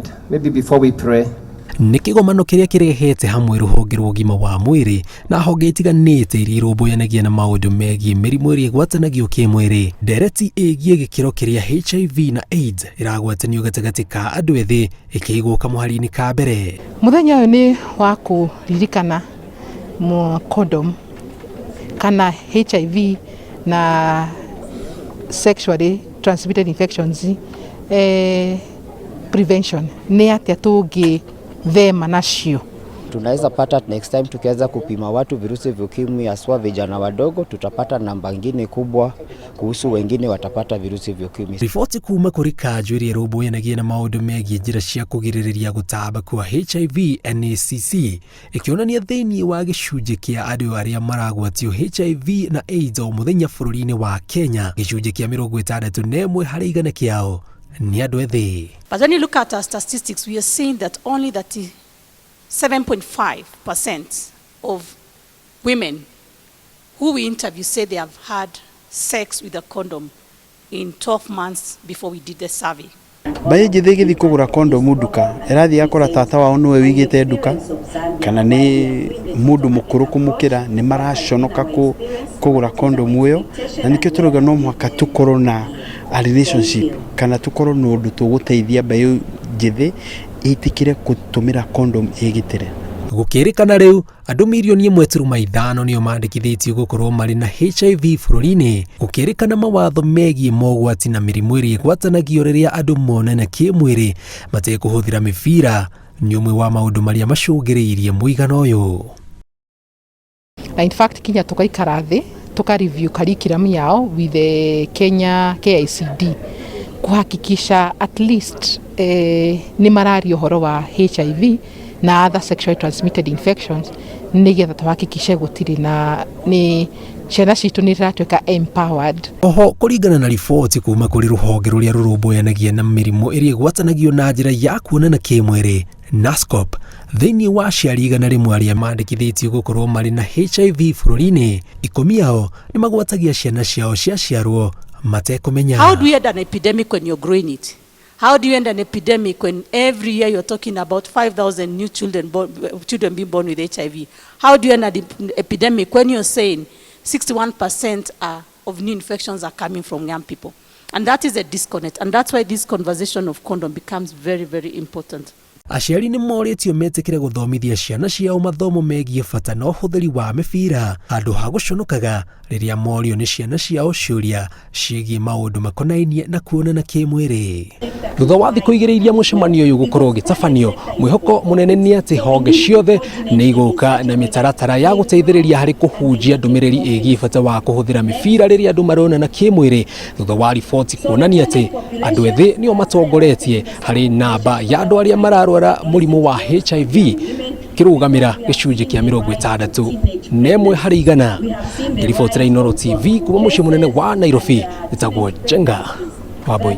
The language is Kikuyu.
And maybe before we pray, Nĩ kĩgomano kĩrĩa kĩrehete hamwe rũhonge rwa ũgima wa mwĩrĩ na honge itiganĩte iria irũmbũyanagia na maũndũ megiĩ mĩrimũ ĩrĩa ĩgwatanagio kĩmwĩrĩ. Ndereti ĩgiĩ gĩkĩro kĩrĩa HIV na AIDS ĩragwatanio gatagatĩ ka andũ ethĩ ĩkĩigwo kamũhari-inĩ ka mbere. Mũthenya ũyũ nĩ wa kũririkana condom kana HIV na sexually transmitted infections prevention, nĩ atĩa tũngĩthema nacio. Tunaweza pata next time tukiweza kupima watu virusi vya ukimwi, haswa vijana wadogo, tutapata namba ngine kubwa kuhusu wengine watapata virusi vya ukimwi. Riboti kuma kũrĩ kanjũ ĩrĩa ĩrũmbũyanagia na maũndũ megiĩ njĩra cia kũgirĩrĩria gũtamba kwa HIV NACC ĩkĩonania thĩinĩ wa gĩcunjĩ kĩa andũ arĩa maragwatio HIV na AIDS o mũthenya bũrũri-inĩ wa Kenya, gĩcunjĩ kĩa 61% kĩao nĩ andũ ethĩ. But when you look at our statistics, we are seeing that only 37.5% of women who we interview say they have had sex with a condom in 12 months before we did the survey. Mbaĩ njĩthĩ ĩgĩthiĩ kũgũra kondomu nduka, ĩrathiĩ akora tata wao nĩwe wĩigĩte nduka kana nĩ mũndũ mũkũrũ kũmũkĩra, nĩ maraconoka kũgũra kondomu ĩyo, na nĩkĩo tũrauga no mũhaka tũkorwo na a relationship kana tũkorwo na ũndũ tũgũteithia mbeũ njĩthĩ ĩtĩkĩre gũtũmĩra kondomu ĩgitĩre. Gũkĩrĩkana rĩu andũ mirioni 1.5 nĩo mandĩkithĩtio gũkorwo marĩ na HIV bũrũri-inĩ. Gũkĩrĩkana mawatho megiĩ mogwati na mĩrimũ ĩrĩa ĩgwatanagio rĩrĩa andũ monana kĩmwĩrĩ matekũhũthĩra mĩbira nĩ ũmwe wa maũndũ marĩa macũngĩrĩirie mũigana ũyũ. Na in fact kinya tugaikara thĩ tuka review curriculum yao with the Kenya KICD kuhakikisha at least nĩ mararia ũhoro wa HIV na other sexually transmitted infections, nĩgetha tuhakikishe gũtirĩ na nĩ ciana citũ nĩ iratuĩka empowered. Oho, kũringana na riboti kuma kũrĩ rũhonge rũrĩa rũrũmbũyanagia na mĩrimũ ĩrĩa ĩgwatanagio na njĩra ya kuonana kĩmwĩrĩ NASCOP, thĩinĩ wa aciari 100 arĩa mandĩkithĩtio gũkorwo marĩ na HIV bũrũri-inĩ, 10 ao nĩ magwatagia ciana ciao ciaciarwo matekũmenya. How do you end an epidemic when you're growing it? How do you end an epidemic when every year you're talking about 5,000 new children, born, children being born with HIV? How do you end an epidemic when you're saying 61% of new infections are coming from young people? And that is a disconnect. And that's why this conversation of condom becomes very, very important. Aciari nĩ morĩtio metĩkĩre gũthomithia ciana ciao mathomo megiĩ bata na ũhũthĩri wa mĩbira handũ ha gũconokaga rĩrĩa morio nĩ ciana ciao ciũria ciĩgiĩ maũndũ makonainie na kuonana kĩmwĩrĩ. Thutha wa thikũ 2 iria mũcemanio ũyũ gũkorwo ũgĩtabanio, mwĩhoko mũnene nĩ atĩ honge ciothe nĩ igũka na mĩtaratara ya gũteithĩrĩria harĩ kũhunjia ndũmĩrĩri ĩgiĩ bata wa kũhũthĩra mĩbira rĩrĩa andũ maronana kĩmwĩrĩ, thutha wa riboti kuonania atĩ andũ ethĩ nĩo matongoretie harĩ namba ya andũ arĩa mararwara mũrimũ wa HIV, kĩrũgamĩra gĩcunjĩ kĩa 61%. Ngĩribotera Inooro TV kuma mũciĩ mũnene wa Nairobi, ĩtagwo Njenga Wambui.